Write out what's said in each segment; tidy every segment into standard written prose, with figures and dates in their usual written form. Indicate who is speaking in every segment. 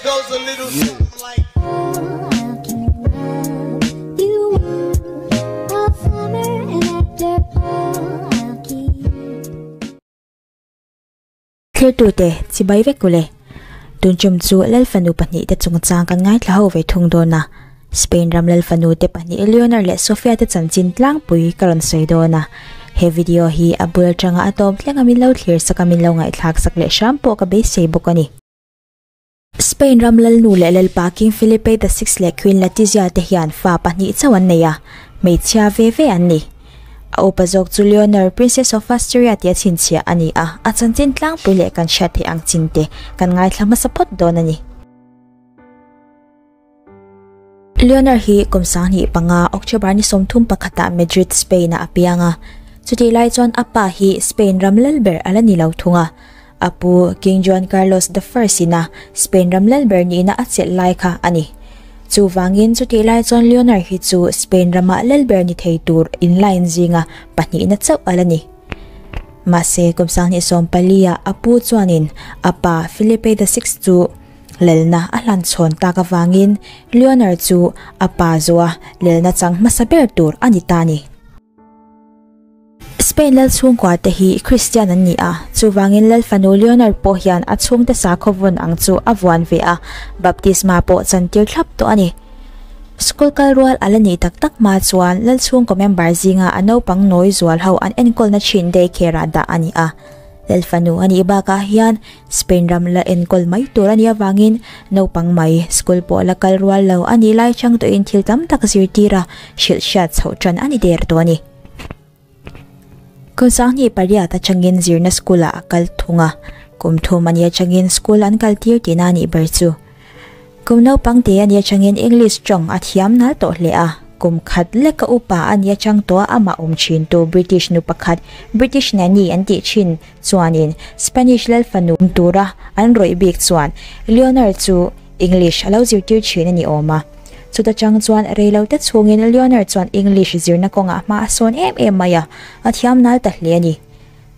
Speaker 1: goes a little something like
Speaker 2: Thiltute chibai vek ule. Tun tum chu Lalfanu pahnihte chungchang kan ngaithla ho ve thung dawn a. Spain ram Lalfanu te pahnih Leonor leh Sofia te chanchin tlangpui ka rawn sawi dawn a. He video hi a bul atanga a tawm thleng a min lo thlir sak a min lo ngaihthlak sak leh hram pawh ka beisei bawk a ni. Spain ram Lalnu leh Lalpa King Felipe the Sixth leh Queen Letizia te hian fa pahnih chauh an nei a, hmeichhia ve ve an ni. A upa zawk chu Leonor, Princess of Austria tia chhinchhiah a ni a, a chanchin tlangpui leh kan hriat theih ang chin te kan ngaithla hmasa phawt dawn a ni. Leonor hi kum 2005 October ni 31 ah Madrid, Spain ah a piang a. Chutih lai chuan a pa hi Spain ram lal ber a la ni lo thung a. A pu King Juan Carlos the First ina Spain ram lal ber nihna a chelh lai kha a ni. Chuvangin chutih lai chuan Leonor hi chu Spain ramah lal ber ni thei tur inline zinga pahnihna chauh a la ni. Mahse kum 2014 ah a pu chuanin a pa Felipe the Sixth chu Lelna a hlan chhawn tak avangin Leonor chu a pa zawha lelna chang hmasa ber tur a ni ta a ni. Spain lal chhungkua te hi Kristian an ni a, chuvangin lal fanu Leonor pawh hian a chhungte sakhaw vawn ang chu a vuan ve a, baptisma pawh chantir thlap tawh a ni. School kal rual a la nih tak tak hma chuan lal chhungkaw member zinga a naupang nawi zual ho an enkawlna thin daycare ah dah a ni a. Lal fanu a nih bakah hian Spain ram la enkawl mai tur a nih avangin naupang mai school pawh la kal rual lo a nih lai chang tawhin thil tam tak zirtir a hrilh hriat chhoh tan a ni der tawh a ni. Kum 28 atangin zirna school ah a kal thung a, kum thum a nih atangin school an kal tir tihna a nih ber chu. Kum naupang te a nih atangin English tawng a thiam nal tawh hle a, kum khat leka upa a nih atang tawh amah awm thintu British nu pakhat, British nanny an tih thin chuanin Spanish lal fanu tura an rawih bik chuan Leonor chu English a lo zirtir thin a ni awm a. Chuta chang chuan reilote chhungin Leonor chuan English zirna kawngah hma a sawn em em mai a, a thiam nal ta hle a ni.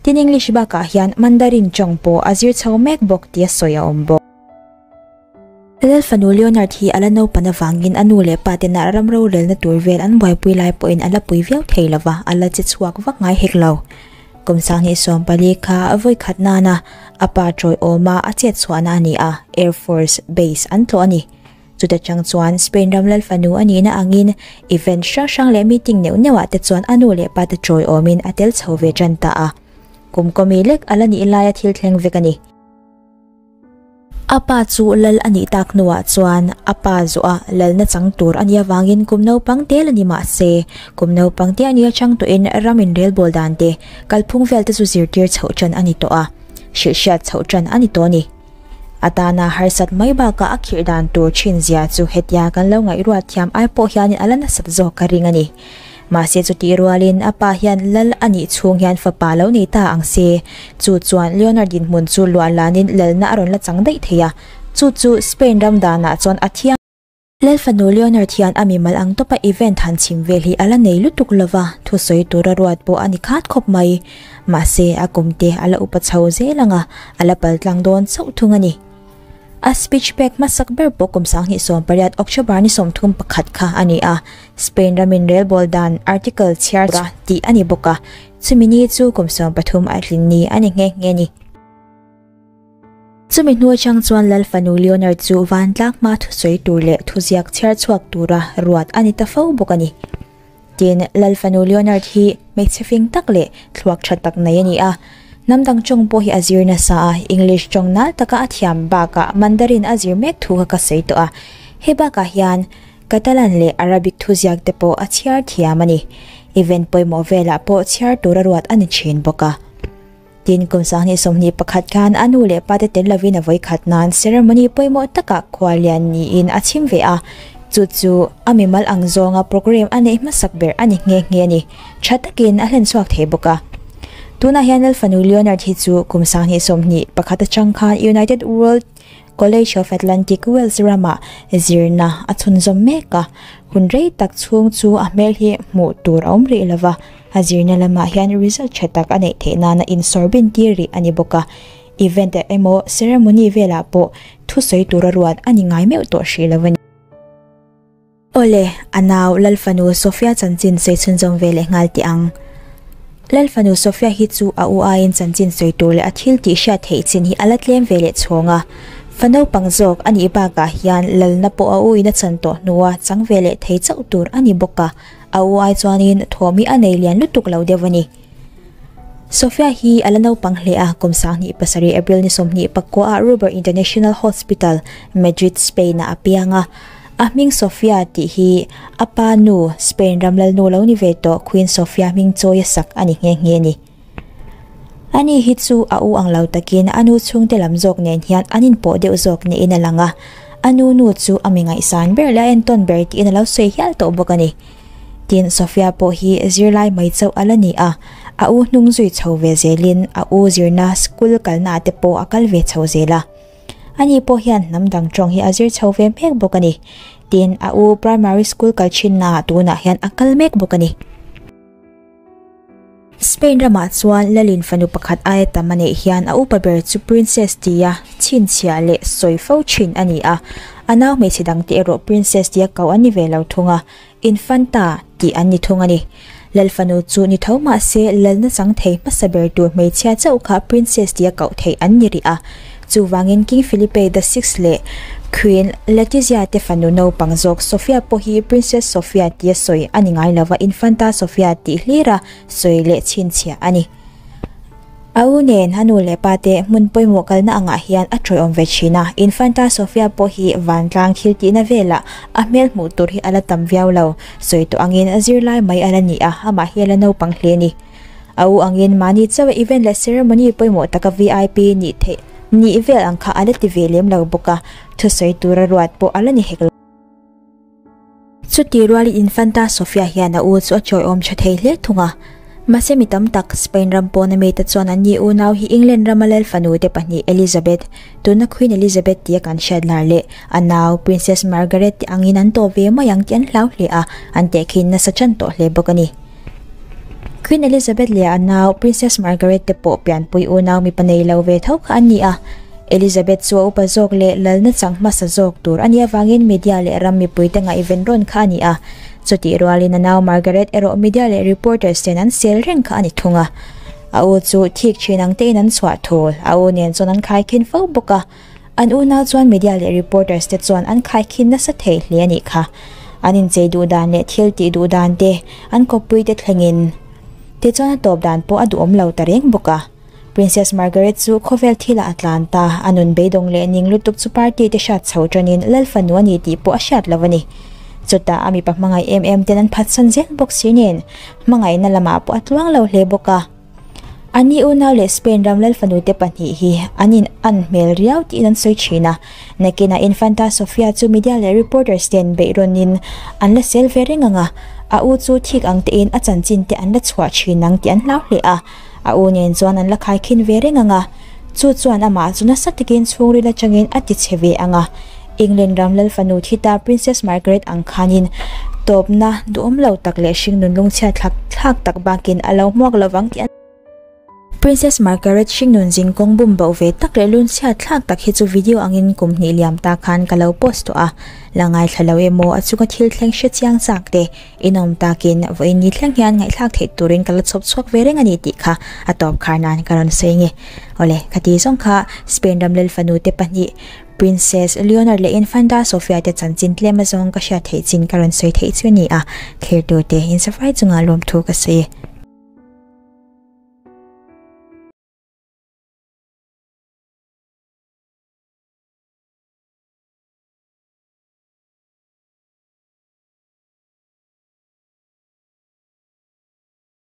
Speaker 2: Tin English bakah hian Mandarin tawng pawh a zir chho mek bawk tia sawi a awm bawk. Lal fanu Leonard hi a la naupan avangin a nu leh pa tena ram rorelna tur vel an buaipui lai pawhin a la pui viau thei lova, a la che chhuak vak ngai hek lo. Kum 2014 kha vawi khat nana a pa tawiawma a chet chhuahna a ni a, Air Force Base an tlawh a ni. Chuta chang chuan Spain ram lal fanu a nihna angin event hrang hrang leh meeting neuh neuhah te chuan a nu leh pa te tawiawmin a tel chho ve tan ta a. Kum kawmi lek a la nih laia thil thleng vek a ni. A pa chu lal a nih tak hnuah chuan a pa zawha lalna chang tur a nih avangin kum naupang tel a ni mah se, kum naupang te a nih atang tawhin ram inrelbawl dan te, kalphung vel te chu zirtir chhoh tan a ni tawh a, hrilhhriat chhoh tan a ni tawh a ni. A tana harsat mai bakah a khirh dan tur thin zia chu hetia kan lo ngaihruat thiam ai pawh hianin a la nasat zawk ka ring a ni. Mahse chutih rualin a pa hian lal a nih chhung hian fapa lo nei ta ang se. Chu chuan Leonor dinhmun chu luah lanin lalna a rawn la chang daih thei a, chu chu Spain ram danah chuan a thiang. Lal fanu Leonor hian a mimal ang tawpa event han chhim vel hi a la nei lutuk lova, thusawi tura ruat pawh a ni khat khawp mai. Mahse a kumte a la upa chho zel ang a, a la paltlang dawn chauh thung a ni. A speech pek hmasak ber pawh kum 2018 October ni 31 kha a ni a, Spain ramin relbawl dan article chhiar tura tih a ni bawk a, chumi ni chu kum 13 a tlin ni a ni nghe nghe ni. Chumi hnu atang chuan Lal fanu Leonor chu vantlak hma thusawi tur leh thuziak chhiar chhuak tura ruat a ni ta fo bawk a ni. Tin, Lal fanu Leonard hi hmeichhe fing tak leh thluak tha tak nei a ni a. Hnam dang tawng pawh hi a zir nasa a, English tawng nal taka a thiam bakah Mandarin a zir mek thu kha ka sawi tawh a. Hei bakah hian Catalan leh Arabic thuziak te pawh a chhiar thiam a ni. Event pawimawh velah pawh chhiar tura ruat a ni thin bawk a. Tin, kum 2021 khan a nu leh pa te tel lovin a vawikhat nan ceremony pawimawh takah khuallian niin a chhim ve a, chu chu a mimal ang zawnga programme a neih hmasak ber a ni nghe nghe a ni. Tha takin a hlen chhuak thei bawk a. Tunah hian Lal fanu Leonard hi chu kum 2021 atang khan United World College of Atlantic Wales ramah zirna a chhunzawm mek a, hun rei tak chhung chu a hmel hi hmuh tur a awm rih lova, a zirna lamah hian result tha tak a neih theih nana insawr bin tir rih a ni bawk a. Event ah emaw ceremony velah pawh thusawi tura ruat a ni ngai meuh tawh hrih lo a ni. Awle, a nau Lalfanu Sofia chanchin sawi chhunzawm ve leh nghal teh ang. Lalfanu Sofia hi chu a u aiin chanchin sawi tur leh a thil tih hriat theih chin hi a la tlem ve leh chhawng a. Fa naupang zawk a nih bakah hian lalna pawh a u in a chan tawh hnua chang ve leh thei chauh tur a ni bawk a, a u ai chuanin thawm hi a nei lian lutuk lo deuh a ni. Sofia hi a la naupang hle a, kum 27 April ni 29 ah Ruber International Hospital, Madrid, Spain ah a piang a. A hming Sofia tih hi a pa nu, Spain ram lalnu lo ni ve tawh Queen Sofia hming chawi a sak a ni nghe nghe a ni. Ani hi chu a u ang lo takin a nu chhungte lam zawk nen hian an inpawh deuh zawk niin a lang a, a nu nu chu a mi ngaihsan ber leh a entawn ber tiin a lo sawi hial tawh bawk a ni. Tin, Sofia pawh hi zirlai mai chauh a la ni a, a u hnung zui chho ve zelin a u zirna school kalna ah te pawh a kal ve chho zel a. Ani pawh hian hnam dang tawng hi a zir chho ve mek bawk a ni. Tin, a u primary school kal thinna ah tunah hian a kal mek bawk a ni. Spain ramah chuan Lalin fanu pakhat aia tam a neih hian a upa ber chu Princess tia chhinchhiah leh sawi fo thin a ni a, a nau hmeichhe dangte erawh Princess tia ko an ni ve lo thung a, Infanta tih an ni thung a ni. Lal fanu chu ni tho mah se lalna chang thei hmasa ber tur hmeichhia chauh kha Princess tia koh theih an ni rih a, Chuvangin King Felipe the Sixth leh Queen Letizia te fanu naupang zawk Sofia pawh hi Princess Sofia tia sawi a ni ngai lova Infanta Sofia tih hlira sawi leh chhinchhiah a ni. A u nen a nu leh pa te hmun pawimawh kalna angah hian a tawiawm ve thin a, Infanta Sofia pawh hi vantlang thil tihna velah a hmel hmuh tur hi a la tam viau lo, sawi tawh angin a zirlai mai a la ni a, amah hi a la naupang hle a ni. A u angin mahni chauh a event leh ceremony pawimawh taka vip nih theih nih vel ang kha a la ti ve lem lo bawk a, thusawi tura ruat pawh a la ni hek lo. Chuti rualin Infanta Sofia hian a u chu a chawiawm tha thei hle thung a. Mahse mi tam tak Spain ram pawna mite chuan an ni unau hi England rama lal fanu te pahnih Elizabeth, tuna Queen Elizabeth tia kan hriat lar leh a nau Princess Margaret te angin an tawh ve mai ang tih an hlau hle a, an tehkhin nasa tan tawh hle bawk a ni. Queen Elizabeth leh a nau Princess Margaret te pawh pianpui unau mipa nei lo ve tho kha an ni a. Elizabeth chu a upa zawk leh lalna chang hmasa zawk tur a nih avangin media leh ram mipuite ngaihven rawn kha a ni a. Chutih rualin a nau Margaret erawh media leh reporters ten an sel reng kha a ni thung a. A u chu thik thin ang tein an chhuah thul, a u nen chuan an khaikhin fo bawk a. An unau chuan media leh reporters te chuan an khaikhin nasa thei hle a nih kha. An inchei duh dan leh thil tih duh dan te, an kawppui te thlengin te chuan a tawp dan pawh a duhawm lo ta reng bawk a. Princess Margaret chu khawvel thilah a tlan ta, a nun beidawng leh ning lutuk chu party te hriat chho tanin Lal fanu a ni tih pawh a hriat lo a ni. Chutah a mipa hmangaih em em ten an phatsan zel bawk si nen, hmangaihna lamah pawh a tluang lo hle bawk a. Ani unau leh Spain ram lal fanute pahnih hi an in an hmel riau tiin an sawi thin a. Nakinah Infanta Sofia chu media leh reporters ten beih rawnin an la sel ve reng ang a, a u chu thik ang tein a chanchin te an la chhuah thin ang tih an hlau hle a. A u nen chuan an la khaikhin ve reng ang a, chu chuan amah chu nasa takin chhungril atangin a ti chhe ve ang a. England ram lal fanu thi ta Princess Margaret ang khanin tawpna duhawm lo tak leh hringnun lungchhiat thlak thlak tak bakin a lo hmuak lovang tih an Princess Margaret hringnun zingkawng bum bauh ve tak leh lungchhiat thlak tak hi chu video angin kum hnih liam ta khan ka lo post tawh a, la ngaithla lo emaw a chunga thil thleng hre chiang chak te inawm takin vawiin ni thleng hian ngaihthlak theih turin ka la chhawp chhuak ve reng a ni tih kha a tawp khar nan ka rawn sawi nge. Awle, khati zawng kha Spain ram lal fanu te pahnih Princess Leonor leh Infanta Sofia te chanchin tlem azawng ka hriat theih chin ka rawn sawi theih chu a ni a, thlirtute insafai chunga lawmthu ka sawi.